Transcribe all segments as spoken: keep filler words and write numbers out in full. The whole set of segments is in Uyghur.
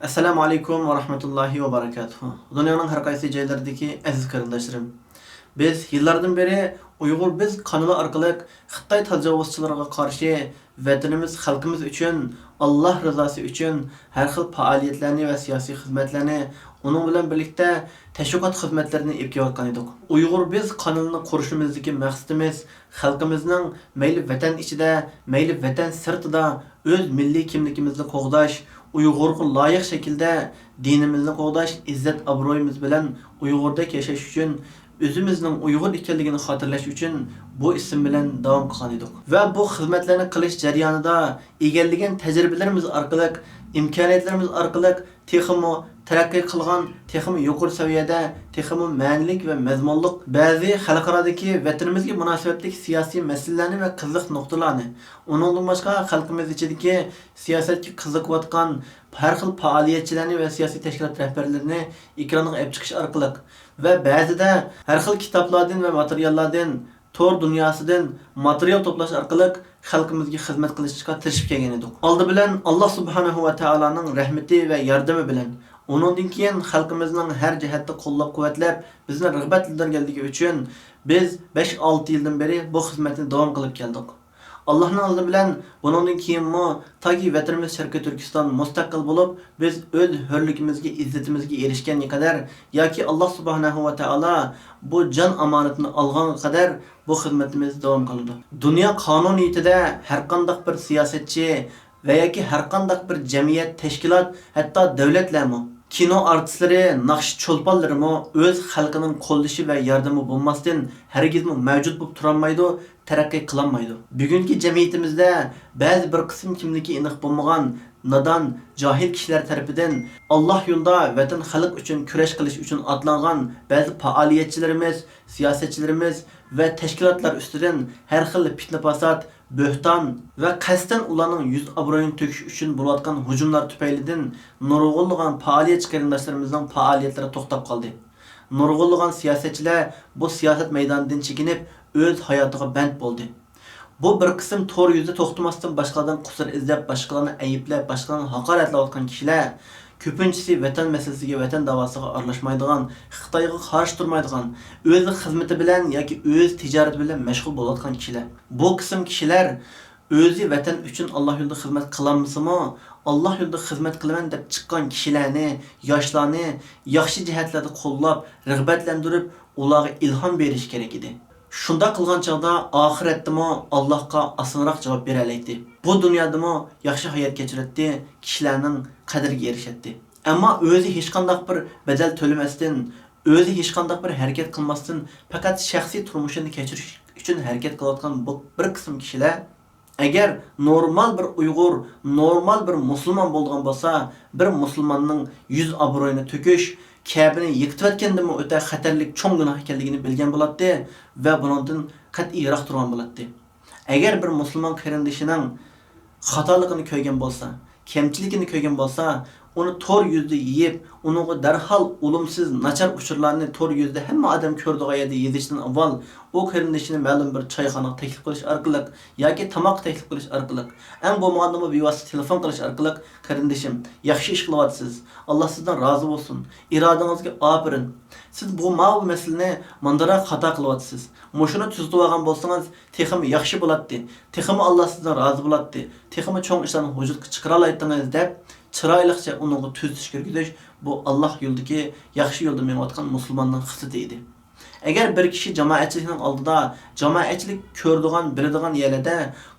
ئەسسالامۇ ئەلەيكۇم ۋە رەھمەتۇللاھى ۋە بەرەكاتۇھۇ. دۇنيانىڭ ھەر قايسى جايلىرىدىكى ئەزىز قېرىنداشلىرىم، بىز يىللاردىن بېرى ئۇيغۇر بىز قانىلى ئارقىلىق خىتاي تاجاۋۇزچىلىرىغا قارشى ۋەتىنىمىز، خەلقىمىز ئۈچۈن، ئاللا رىزاسى ئۈچۈن ھەر خىل پائالىيەتلەرنى ۋە سىياسىي خىزمەتلەرنى، ئۇنىڭ بىلەن بىرلىكتە تەشۋىقات خىزمەتلىرىنى ئېلىپ كېلىۋاتقان ئىدۇق. ئۇيغۇر بىز قانىلىنى قۇرۇشىمىزدىكى مەقسىتىمىز خەلقىمىزنىڭ مەيلى ۋەتەن ئىچىدە، مەيلى ۋەتەن سىرتىدا ئۆز مىللىي كىملىكىمىزنى قوغداش، ئۇيغۇرغا لايىق شەكىلدە دىنىمىزنى قوغداش، ئىززەت-ئابرۇيىمىز بىلەن ئۇيغۇردەك ياشاش ئۈچۈن، ئۆزىمىزنىڭ ئۇيغۇر ئىكەنلىكىنى خاتىرىلەش ئۈچۈن بۇ ئىسىم بىلەن داۋام قىلغان ئىدۇق. ۋە بۇ خىزمەتلەرنى قىلىش جەريانىدا ئىگىلىگەن تەجرىبىلىرىمىز ئارقىلىق، ئىمكانىيەتلىرىمىز ئارقىلىق تېخىمۇ تەرەققىي قىلغان، تېخىمۇ يۇقىرى سەۋىيەدە، تېخىمۇ مەنىلىك ۋە مەزمۇنلۇق بەزى خەلقئارادىكى ۋەتىنىمىزگە مۇناسىۋەتلىك سىياسىي مەسىلىلەرنى ۋە قىزىق نۇقتىلارنى، ئۇنىڭدىن باشقا خەلقىمىز ئىچىدىكى سىياسەتكە قىزىقىۋاتقان، ھەر خىل پائالىيەتچىلەرنى ۋە سىياسىي تەشكىلات رەھبەرلىرىنى ئېكرانغا ئېلىپ چىقىش ئارقىلىق ۋە بەزىدە ھەر خىل كىتابلاردىن ۋە ماتېرىياللاردىن، تور دۇنياسىدىن ماتېرىيال توپلاش ئارقىلىق خەلقىمىزگە خىزمەت قىلىشقا تىرىشىپ كەلگەن ئىدۇق. ئالدى بىلەن، ئاللا سۇبھانەھۇ ۋە تائالانىڭ رەھمىتى ۋە ياردىمى بىلەن، ئۇنىڭدىن كېيىن خەلقىمىزنىڭ ھەر جەھەتتە قوللاپ-قۇۋۋەتلەپ، بىزنى رىغبەتلەندۈرگەنلىكى ئۈچۈن، بىز بەش-ئالتە يىلدىن بېرى بۇ خىزمەتنى داۋام قىلىپ كەلدۇق. ئاللانىڭ ئىزنى بىلەن بۇنىڭدىن كېيىنمۇ، تاكى ۋەتىنىمىز شەرقىي تۈركىستان مۇستەقىل بولۇپ، بىز ئۆز ھۆرلۈكىمىزگە، ئىززىتىمىزگە ئېرىشكەنگە قەدەر ياكى ئاللا سۇبھانەھۇ ۋە تائالا بۇ جان ئامانىتىنى ئالغانغا قەدەر بۇ خىزمىتىمىز داۋام قىلىدۇ. دۇنيا قانۇنىيىتىدە ھەرقانداق بىر سىياسەتچى ۋە ياكى ھەرقانداق بىر جەمئىيەت، تەشكىلات، ھەتتا دۆلەتلەرمۇ، كىنو ئارتىسلىرى، ناخشا چولپانلىرىمۇ ئۆز خەلقىنىڭ قوللىشى ۋە ياردىمى بولماستىن ھەرگىزمۇ مەۋجۇت بولۇپ تۇرالمايدۇ، تەرەققىي قىلالمايدۇ. بۈگۈنكى جەمئىيىتىمىزدە بەزى بىر قىسىم كىملىكى ئېنىق بولمىغان، نادان، جاھىل كىشىلەر تەرىپىدىن ئاللا يولىدا ۋەتەن، خەلق ئۈچۈن كۈرەش قىلىش ئۈچۈن ئاتلانغان بەزى پائالىيەتچىلىرىمىز، سىياسەتچىلىرىمىز ۋە تەشكىلاتلار ئۈستىدىن ھەر خىل پىتنە-پاسات، بۆھتان ۋە قەستەن ئۇلارنىڭ يۈز-ئابرۇيىنى تۆكۈش ئۈچۈن بولۇۋاتقان ھۇجۇملار تۈپەيلىدىن نۇرغۇنلىغان پائالىيەتچى قېرىنداشلىرىمىزنىڭ پائالىيەتلىرى توختاپ قالدى. نۇرغۇنلىغان سىياسەتچىلەر بۇ سىياسەت مەيدانىدىن چېكىنىپ، ئۆز ھاياتىغا بەند بولدى. بۇ بىر قىسىم تور يۈزىدە توختىماستىن باشقىلاردىن قۇسۇر ئىزدەپ، باشقىلارنى ئەيىبلەپ، باشقىلارنى ھاقارەتلەۋاتقان كىشىلەر كۆپىنچىسى ۋەتەن مەسىلىسىگە، ۋەتەن داۋاسىغا ئارىلاشمايدىغان، خىتايغا قارشى تۇرمايدىغان، ئۆز خىزمىتى بىلەن ياكى ئۆز تىجارىتى بىلەن مەشغۇل بولۇۋاتقان كىشىلەر. بۇ قىسىم كىشىلەر ئۆزى ۋەتەن ئۈچۈن ئاللا يولىدا خىزمەت قىلالمىسىمۇ، ئاللا يولىدا خىزمەت قىلىمەن دەپ چىققان كىشىلەرنى، ياشلارنى ياخشى جەھەتلەردە قوللاپ، رىغبەتلەندۈرۈپ، ئۇلارغا ئىلھام بېرىش كېرەك ئىدى. شۇنداق قىلغان چاغدا ئاخىرەتتىمۇ ئاللاھقا ئاسانراق جاۋاب بېرەلەيتتى. بۇ دۇنيادىمۇ ياخشى ھايات كەچۈرەتتى، كىشىلەرنىڭ قەدرىگە ئېرىشەتتى. ئەمما ئۆزى ھېچقانداق بىر بەدەل تۆلىمەستىن، ئۆزى ھېچقانداق بىر ھەرىكەت قىلماستىن، پەقەت شەخسىي تۇرمۇشىنى كەچۈرۈش ئۈچۈن ھەرىكەت قىلىۋاتقان بۇ بىر قىسىم كىشىلەر، ئەگەر نورمال بىر ئۇيغۇر، نورمال بىر مۇسۇلمان بولىدىغان بولسا، بىر مۇسۇلماننىڭ يۈز-ئابرۇيىنى تۆكۈش، كەبىنى يىقىتىۋەتكەندىنمۇ ئۆتە خەتەرلىك چوڭ گۇناھ ئىكەنلىكىنى بىلگەن بولاتتى ۋە بۇنىڭدىن قەتئىي يىراق تۇرغان بولاتتى. ئەگەر بىر مۇسۇلمان قېرىندىشىنىڭ خاتالىقىنى كۆرگەن بولسا، كەمچىلىكىنى كۆرگەن بولسا، ئۇنى تور يۈزىدە يېيىپ، ئۇنىڭغا دەرھال ئۇلۇمسىز ناچار ئۇچۇرلارنى تور يۈزىدە ھەممە ئادەم كۆرىدىغان يەردە يېزىشتىن ئاۋۋال، ئۇ قېرىندىشىنى مەلۇم بىر چايخانىغا تەكلىپ قىلىش ئارقىلىق ياكى تاماققا تەكلىپ قىلىش ئارقىلىق، ئەڭ بولمىغاندىمۇ بىۋاسىتە تېلېفون قىلىش ئارقىلىق، قېرىندىشىم، ياخشى ئىش قىلىۋاتىسىز. ئاللا سىزدىن رازى بولسۇن. ئىرادىڭىزگە ئاپىرىن. سىز بۇ ماۋۇ مەسىلىنى مۇنداقراق خاتا قىلىۋاتىسىز. مۇشۇنى تۈزىتىۋالغان بولسىڭىز، تېخىمۇ ياخشى بولاتتى، تېخىمۇ ئاللا سىزدىن رازى بولاتتى، تېخىمۇ چوڭ ئىشلارنى ۋۇجۇدقا چىقىرالايتتىڭىز، دەپ، چىرايلىقچە ئۇنىڭغا تۈزىتىش كىرگۈزۈش، بۇ ئاللا يولىدىكى ياخشى يولدا مېڭىۋاتقان مۇسۇلماننىڭ خىسلىتى ئىدى. ئەگەر بىر كىشى جامائەتچىلىكنىڭ ئالدىدا، جامائەتچىلىك كۆرىدىغان، بىلىدىغان يەرلەردە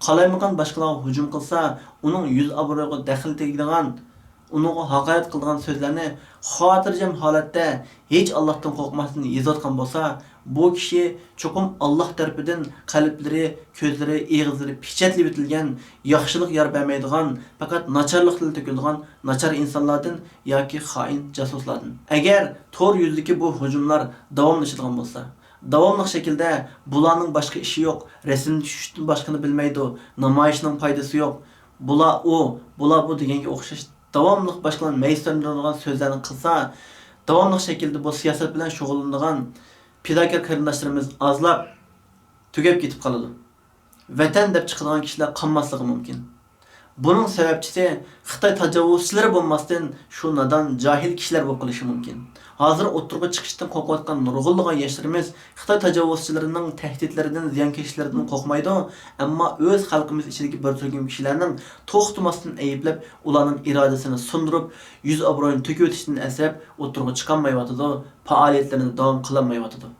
قالايمىقان باشقىلارغا ھۇجۇم قىلسا، ئۇنىڭ يۈز-ئابرۇيىغا دەخلى تېگىدىغان، ئۇنىڭغا ھاقارەت قىلىدىغان سۆزلەرنى خاتىرجەم ھالەتتە، ھېچ ئاللاھتىن قورقماستىن يېزىۋاتقان بولسا، بۇ كىشى چوقۇم ئاللاھ تەرىپىدىن قەلبلىرى، كۆزلىرى، ئېغىزلىرى پېچەتلىۋېتىلگەن، ياخشىلىق يار بەرمەيدىغان، پەقەت ناچارلىقلا تۆكۈلىدىغان ناچار ئىنسانلاردىن ياكى خائىن جاسۇسلاردىن. ئەگەر تور يۈزىدىكى بۇ ھۇجۇملار داۋاملىشىدىغان بولسا، داۋاملىق شەكىلدە بۇلارنىڭ باشقا ئىشى يوق، رەسىمدە چۈشۈشتىن باشقىنى بىلمەيدۇ، نامايىشنىڭ پايدىسى يوق، بۇلار ئۇ، بۇلار بۇ دېگەنگە ئوخشاش داۋاملىق باشقىلارنى مەيۈسلەندۈرىدىغان سۆزلەرنى قىلسا، داۋاملىق شەكىلدە بۇ سىياسەت بىلەن شۇغۇللىنىدىغان پىداكار قېرىنداشلىرىمىز ئازلاپ، تۈگەپ كېتىپ قالىدۇ. ۋەتەن دەپ چىقىدىغان كىشىلەر قالماسلىقى مۇمكىن. بۇنىڭ سەۋەبچىسى خىتاي تاجاۋۇزچىلىرى بولماستىن، شۇ نادان، جاھىل كىشىلەر بولۇپ قېلىشى مۇمكىن. ھازىر ئوتتۇرىغا چىقىشتىن قورقۇۋاتقان نۇرغۇنلىغان ياشلىرىمىز خىتاي تاجاۋۇزچىلىرىنىڭ تەھدىتلىرىدىن، زىيانكەشلىرىدىن قورقمايدۇ، ئەمما ئۆز خەلقىمىز ئىچىدىكى بىر تۈركۈم كىشىلەرنىڭ توختىماستىن ئەيىبلەپ، ئۇلارنىڭ ئىرادىسىنى سۇندۇرۇپ، يۈز ئابرۇيىنى تۆكۈۋېتىشتىن ئەنسىرەپ، ئوتتۇرىغا چىقالمايۋاتىدۇ، پائالىيەتلىرىنى داۋام قىلالمايۋاتىدۇ.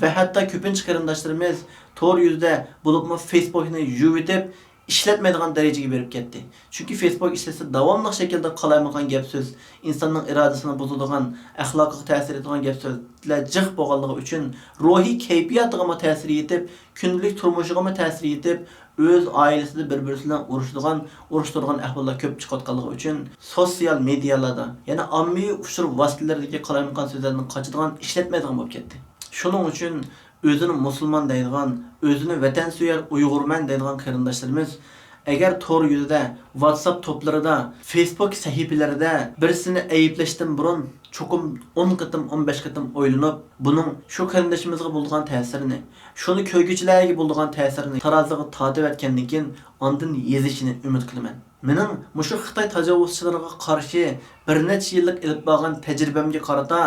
ۋە ھەتتا كۆپىنچە قېرىنداشلىرىمىز تور يۈزىدە، بولۇپمۇ فېيسبوكنى يۇۋېتىپ، ئىشلەتمەيدىغان دەرىجىگە بېرىپ كەتتى. چۈنكى فېيسبوك ئىشلەتسە، داۋاملىق شەكىلدە قالايمىقان گەپ سۆز، ئىنساننىڭ ئىرادىسىنى بۇزىدىغان، ئەخلاقىغا تەسىر ئېتىدىغان گەپ سۆزلەر جىق بولغانلىقى ئۈچۈن، روھىي كەيپىياتىغىمۇ تەسىر يېتىپ، كۈندىلىك تۇرمۇشىغىمۇ تەسىر يېتىپ، ئۆز ئائىلىسىدە بىر-بىرسى بىلەن ئۇرۇشىدىغان، ئۇرۇشتۇرىدىغان ئەھۋاللار كۆپ چىقىۋاتقانلىقى ئۈچۈن، سوتسىيال مېدىيالاردا، يەنى ئاممىۋى ئۇچۇر ۋاسىتىلىرىدىكى قالايمىقان سۆزلەردىن قاچىدىغان، ئىشلەتمەيدىغان بولۇپ كەتتى. شۇنىڭ ئۈچۈن ئۆزىنى مۇسۇلمان دەيدىغان، ئۆزىنى ۋەتەنسۆيەر ئۇيغۇرمەن دەيدىغان قېرىنداشلىرىمىز، ئەگەر تور يۈزىدە، ۋاتساپ توپلىرىدا، فېيسبوك سەھىپىلىرىدە بىرسىنى ئەيىبلەشتىن بۇرۇن، چوقۇم ئون قېتىم، ئون بەش قېتىم ئويلىنىپ، بۇنىڭ شۇ قېرىندىشىمىزغا بولىدىغان تەسىرىنى، شۇنى كۆرگۈچىلەرگە بولىدىغان تەسىرىنى تارازىغا تارتىۋەتكەندىن كېيىن، ئاندىن يېزىشىنى ئۈمىد قىلىمەن. مېنىڭ مۇشۇ خىتاي تاجاۋۇزچىلىرىغا قارشى بىر نەچچە يىللىق ئېلىپ بارغان تەجرىبەمگە قارىتا،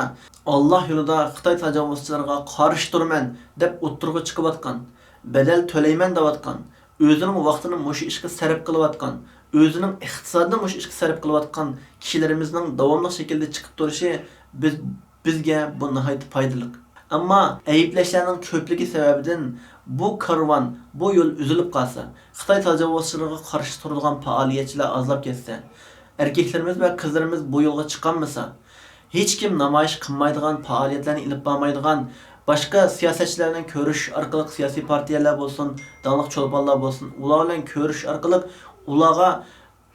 ئاللا يولىدا خىتاي تاجاۋۇزچىلىرىغا قارشى تۇرىمەن دەپ ئوتتۇرىغا چىقىۋاتقان، بەدەل تۆلەيمەن دەۋاتقان، ئۆزىنىڭ ۋاقتىنى مۇشۇ ئىشقا سەرپ قىلىۋاتقان، ئۆزىنىڭ ئىقتىسادىنى مۇشۇ ئىشقا سەرپ قىلىۋاتقان كىشىلىرىمىزنىڭ داۋاملىق شەكىلدە چىقىپ تۇرۇشى بىز، بىزگە بۇ ناھايىتى پايدىلىق. ئەمما ئەيىبلەشلەرنىڭ كۆپلۈكى سەۋەبىدىن بۇ كارۋان، بۇ يول ئۈزۈلۈپ قالسا، خىتاي تاجاۋۇزچىلىرىغا قارشى تۇرىدىغان پائالىيەتچىلەر ئازلاپ كەتسە، ئەركەكلىرىمىز ۋە قىزلىرىمىز بۇ يولغا چىقالمىسا، ھېچكىم نامايىش قىلمايدىغان، پائالىيەتلەرنى ئېلىپ بارمايدىغان، باشقا سىياسەتچىلەر بىلەن كۆرۈشۈش ئارقىلىق، سىياسىي پارتىيەلەر بولسۇن، داڭلىق چولپانلار بولسۇن، ئۇلار بىلەن كۆرۈشۈش ئارقىلىق ئۇلارغا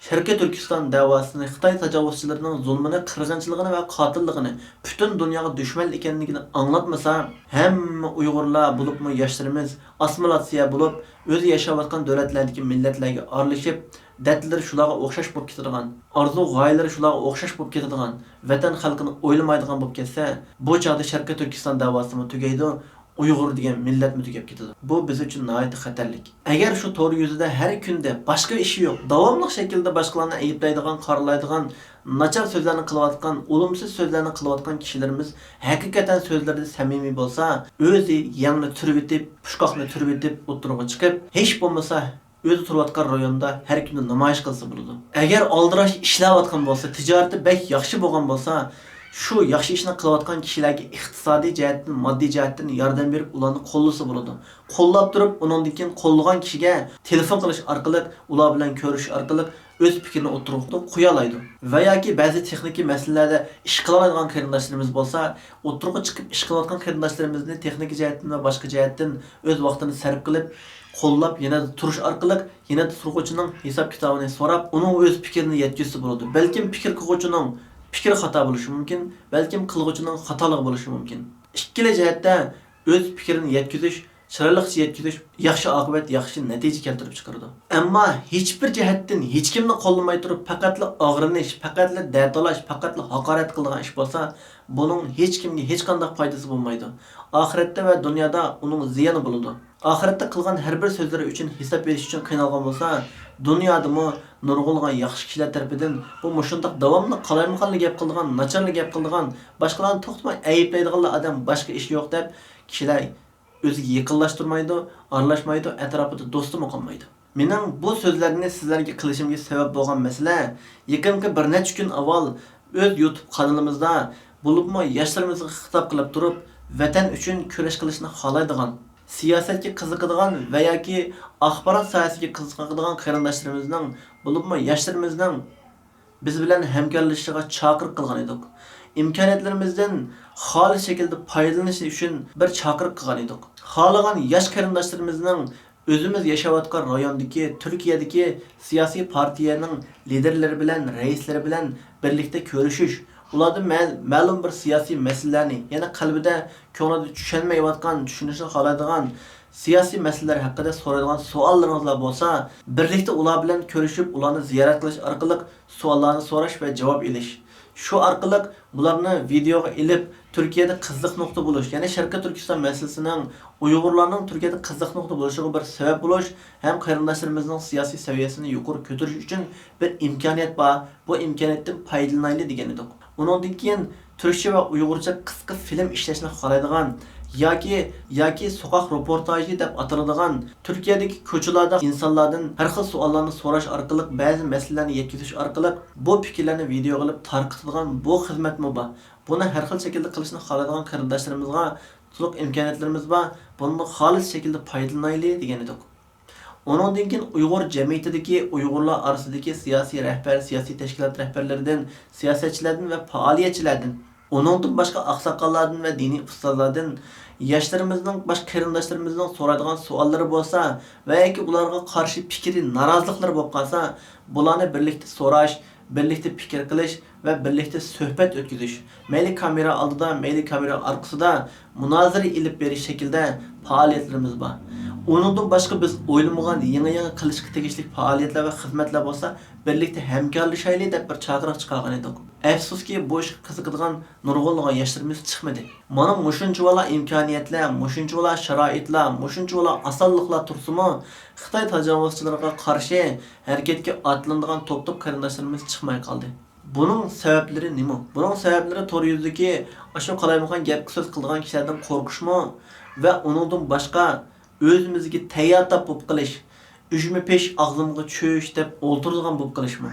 شەرقىي تۈركىستان دەۋاسىنى، خىتاي تاجاۋۇزچىلىرىنىڭ زۇلمىنى، قىرغىنچىلىقىنى ۋە قاتىللىقىنى، پۈتۈن دۇنياغا دۈشمەن ئىكەنلىكىنى ئاڭلاتمىسا، ھەممە ئۇيغۇرلار، بولۇپمۇ ياشلىرىمىز ئاسسىمىلياتسىيە بولۇپ، ئۆزى ياشاۋاتقان دۆلەتلەردىكى مىللەتلەرگە ئارىلىشىپ، دەردلىرى شۇلارغا ئوخشاش بولۇپ كېتىدىغان، ئارزۇ-غايىلىرى شۇلارغا ئوخشاش بولۇپ كېتىدىغان، ۋەتەن خەلقىنى ئويلىمايدىغان بولۇپ كەتسە، بۇ چاغدا شەرقىي تۈركىستان دەۋاسىمۇ تۈگەيدۇ، ئۇيغۇر دېگەن مىللەتمۇ تۈگەپ كېتىدۇ. بۇ بىز ئۈچۈن ناھايىتى خەتەرلىك. ئەگەر شۇ تور يۈزىدە ھەر كۈندە باشقا ئىشى يوق، داۋاملىق شەكىلدە باشقىلارنى ئەيىبلەيدىغان، قارىلايدىغان، ناچار سۆزلەرنى قىلىۋاتقان، ئولۇمسىز سۆزلەرنى قىلىۋاتقان كىشىلىرىمىز ھەقىقەتەن سۆزلىرىدە سەمىمىي بولسا، ئۆزى يەڭنى تۈرۈۋېتىپ، پۇچقاقنى تۈرۈۋېتىپ، ئوتتۇرىغا چىقىپ، ھېچ بولمىسا ئۆزى تۇرۇۋاتقان رايوندا ھەر كۈنى نامايىش قىلسا بولىدۇ. ئەگەر ئالدىراش ئىشلەۋاتقان بولسا، تىجارىتى بەك ياخشى بولغان بولسا، شۇ ياخشى ئىشنى قىلىۋاتقان كىشىلەرگە ئىقتىسادىي جەھەتتىن، ماددىي جەھەتتىن ياردەم بېرىپ، ئۇلارنى قوللىسا بولىدۇ. قوللاپ تۇرۇپ، ئۇنىڭدىن كېيىن قوللىغان كىشىگە تېلېفون قىلىش ئارقىلىق، ئۇلار بىلەن كۆرۈشۈش ئارقىلىق ئۆز پىكرىنى ئوتتۇرىغا قويالايدۇ. ۋە ياكى بەزى تېخنىكىي مەسىلىلەردە ئىش قىلالايدىغان قېرىنداشلىرىمىز بولسا، ئوتتۇرىغا چىقىپ ئىش قىلىۋاتقان قېرىنداشلىرىمىزنى تېخنىكا جەھەتتىن ۋە باشقا جەھەتتىن ئۆز ۋاقتىنى سەرپ قىلىپ، قوللاپ، يەنە تۇرۇش ئارقىلىق يەنە تۇرغۇچىنىڭ ھېساب-كىتابىنى سوراپ، ئۇنىڭ ئۆز پىكرىنى يەتكۈزسە بولىدۇ. بەلكىم پىكىر قىلغۇچىنىڭ پىكرى خاتا بولۇشى مۇمكىن، بەلكىم قىلغۇچىنىڭ خاتالىقى بولۇشى مۇمكىن. ئىككىلا جەھەتتە ئۆز پىكرىنى يەتكۈزۈش، چىرايلىقچە يەتكۈزۈش ياخشى ئاقىۋەت، ياخشى نەتىجە كەلتۈرۈپ چىقىرىدۇ. ئەمما ھېچبىر جەھەتتىن ھېچكىمنى قوللىماي تۇرۇپ، پەقەتلا ئاغرىنىش، پەقەتلا دەتالاش، پەقەتلا ھاقارەت قىلىدىغان ئىش بولسا، بۇنىڭ ھېچكىمگە ھېچقانداق پايدىسى بولمايدۇ. ئاخىرەتتە ۋە دۇنيادا ئۇنىڭ زىيىنى بولىدۇ. ئاخىرەتتە قىلغان ھەر بىر سۆزلىرى ئۈچۈن ھېساب بېرىش ئۈچۈن قىينالغان بولسا، دۇنيادىمۇ نۇرغۇنلىغان ياخشى كىشىلەر تەرىپىدىن بۇ مۇشۇنداق داۋاملىق قالايمىقانلا گەپ قىلىدىغان، ناچارلا گەپ قىلىدىغان، باشقىلارنى توختىماي ئەيىبلەيدىغانلا ئادەم باشقا ئىش يوق دەپ، كىشىلەر ئۆزىگە يېقىنلاشتۇرمايدۇ، ئارىلاشمايدۇ، ئەتراپىدا دوستىمۇ قالمايدۇ. مېنىڭ بۇ سۆزلەرنى سىزلەرگە قىلىشىمغا سەۋەب بولغان مەسىلە، يېقىنقى بىر نەچچە كۈن ئاۋۋال ئۆز يۇتۇب قانىلىمىزدا، بولۇپمۇ ياشلىرىمىزغا خىتاب قىلىپ تۇرۇپ، ۋەتەن ئۈچۈن كۈرەش قىلىشنى خالايدىغان، سىياسەتكە قىزىقىدىغان ۋە ياكى ئاخبارات ساھەسىگە قىزىقىدىغان قېرىنداشلىرىمىزنىڭ، بولۇپمۇ ياشلىرىمىزنىڭ بىز بىلەن ھەمكارلىشىشىغا چاقىرىق قىلغان ئىدۇق. ئىمكانىيەتلىرىمىزدىن خالىس شەكىلدە پايدىلىنىشى ئۈچۈن بىر چاقىرىق قىلغان ئىدۇق. خالىغان ياش قېرىنداشلىرىمىزنىڭ ئۆزىمىز ياشاۋاتقان رايوندىكى، تۈركىيەدىكى سىياسىي پارتىيەنىڭ لىدېرلىرى بىلەن، رەئىسلىرى بىلەن بىرلىكتە كۆرۈشۈش، ئۇلاردىن مە-، مەلۇم بىر سىياسىي مەسىلىلەرنى، يەنى قەلبىدە، كۆڭلىدە چۈشەنمەيۋاتقان، چۈشىنىشنى خالايدىغان، سىياسىي مەسىلىلەر ھەققىدە سورايدىغان سوئاللىرىڭىزلار بولسا، بىرلىكتە ئۇلار بىلەن كۆرۈشۈپ، ئۇلارنى زىيارەت قىلىش ئارقىلىق سوئاللارنى سوراش ۋە جاۋاب ئېلىش. شۇ ئارقىلىق بۇلارنى ۋىدېئوغا ئېلىپ، تۈركىيەدە قىزىق نۇقتا بولۇش، يەنى شەرقىي تۈركىستان مەسىلىسىنىڭ ئۇيغۇرلارنىڭ تۈركىيەدە قىزىق نۇقتا بولۇشىغا بىر سەۋەب بولۇش ھەم قېرىنداشلىرىمىزنىڭ سىياسىي سەۋىيەسىنى يۇقىرى كۆتۈرۈش ئۈچۈن بىر ئىمكانىيەت بار، بۇ ئىمكانىيەتتىن پايدىلىنايلى دېگەن ئىدۇق. ئۇنىڭدىن كېيىن تۈركچە ۋە ئۇيغۇرچە قىسقا فىلىم ئىشلەشنى خالايدىغان ياكى، ياكى سوقاق روپورتاژى دەپ ئاتىلىدىغان تۈركىيەدىكى كوچىلاردا ئىنسانلاردىن ھەر خىل سوئاللارنى سوراش ئارقىلىق بەزى مەسىلىلەرنى يەتكۈزۈش ئارقىلىق بۇ پىكىرلەرنى ۋىدېئوغا ئېلىپ تارقىتىدىغان بۇ خىزمەتمۇ بار. بۇنى ھەر خىل شەكىلدە قىلىشنى خالايدىغان قېرىنداشلىرىمىزغا تولۇق ئىمكانىيەتلىرىمىز بار، بۇنىڭدىن خالىس شەكىلدە پايدىلىنايلى دېگەن ئىدۇق. ئۇنىڭدىن كېيىن ئۇيغۇر جەمئىيىتىدىكى، ئۇيغۇرلار ئارىسىدىكى سىياسىي رەھبەر، سىياسىي تەشكىلات رەھبەرلىرىدىن، سىياسەتچىلەردىن ۋە پائالىيەتچىلەردىن، ئۇنىڭدىن باشقا ئاقساقاللاردىن ۋە دىنىي ئۇستازلاردىن، ياشلىرىمىزنىڭ، باشقا قېرىنداشلىرىمىزنىڭ سورايدىغان سوئاللىرى بولسا ۋە ياكى ئۇلارغا قارشى پىكرى، نارازىلىقلىرى بولۇپ قالسا، بۇلارنى بىرلىكتە سوراش، بىرلىكتە پىكىر قىلىش ۋە بىرلىكتە سۆھبەت ئۆتكۈزۈش. مەيلى كامېرا ئالدىدا، مەيلى كامېرا ئارقىسىدا مۇنازىرە ئېلىپ بېرىش شەكلىدە پائالىيەتلىرىمىز بار. ئۇنىڭدىن باشقا بىز ئويلىمىغان يېڭى-يېڭى قىلىشقا تېگىشلىك پائالىيەتلەر ۋە خىزمەتلەر بولسا بىرلىكتە ھەمكارلىشايلى دەپ بىر چاقىرىق چىقارغان ئىدۇق. ئەپسۇسكى، بۇ ئىشقا قىزىقىدىغان نۇرغۇنلىغان ياشلىرىمىز چىقمىدى. مانا مۇشۇنچىۋالا ئىمكانىيەتلەر، مۇشۇنچىۋالا شارائىتلار، مۇشۇنچىۋالا ئاسانلىقلار تۇرسىمۇ، خىتاي تاجاۋۇزچىلىرىغا قارشى ھەرىكەتكە ئاتلىنىدىغان توپ-توپ قېرىنداشلىرىمىز چىقماي قالدى. بۇنىڭ سەۋەبلىرى نېمە؟ بۇنىڭ سەۋەبلىرى تور يۈزىدىكى ئاشۇ قالايمىقان گەپكە سۆز قىلىدىغان كىشىلەردىن قورقۇشمۇ ۋە ئۇنىڭدىن باشقا ئۆزىمىزگە تەييار تاپ بولۇپ قېلىش، ئۈجمە پېش ئاغزىمغا چۈش دەپ ئولتۇرىدىغان بولۇپ قېلىشمۇ؟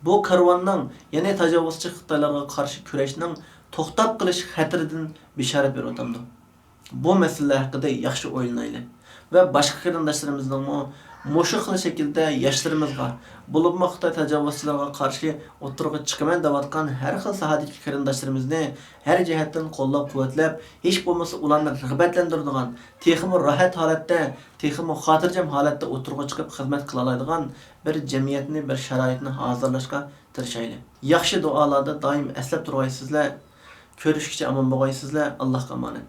بۇ كارۋاننىڭ، يەنى تاجاۋۇزچى خىتايلارغا قارشى كۈرەشنىڭ توختاپ قېلىش خەتىرىدىن بېشارەت بېرىۋاتامدۇ؟ بۇ مەسىلىلەر ھەققىدە ياخشى ئويلىنايلى ۋە باشقا قېرىنداشلىرىمىزنىڭمۇ مۇشۇ خىل شەكىلدە ياشلىرىمىزغا، بولۇپمۇ خىتاي تاجاۋۇزچىلىرىغا قارشى ئوتتۇرىغا چىقىمەن دەۋاتقان ھەر خىل ساھەدىكى قېرىنداشلىرىمىزنى ھەر جەھەتتىن قوللاپ-قۇۋۋەتلەپ، ھېچ بولمىسا ئۇلارنى رىغبەتلەندۈرىدىغان، تېخىمۇ راھەت ھالەتتە، تېخىمۇ خاتىرجەم ھالەتتە ئوتتۇرىغا چىقىپ خىزمەت قىلالايدىغان بىر جەمئىيەتنى، بىر شارائىتنى ھازىرلاشقا تىرىشايلى. ياخشى دۇئالاردا دائىم ئەسلەپ تۇرغايسىزلەر. كۆرۈشكىچە ئامان بولغايسىزلەر. ئاللاھقا ئامانەت.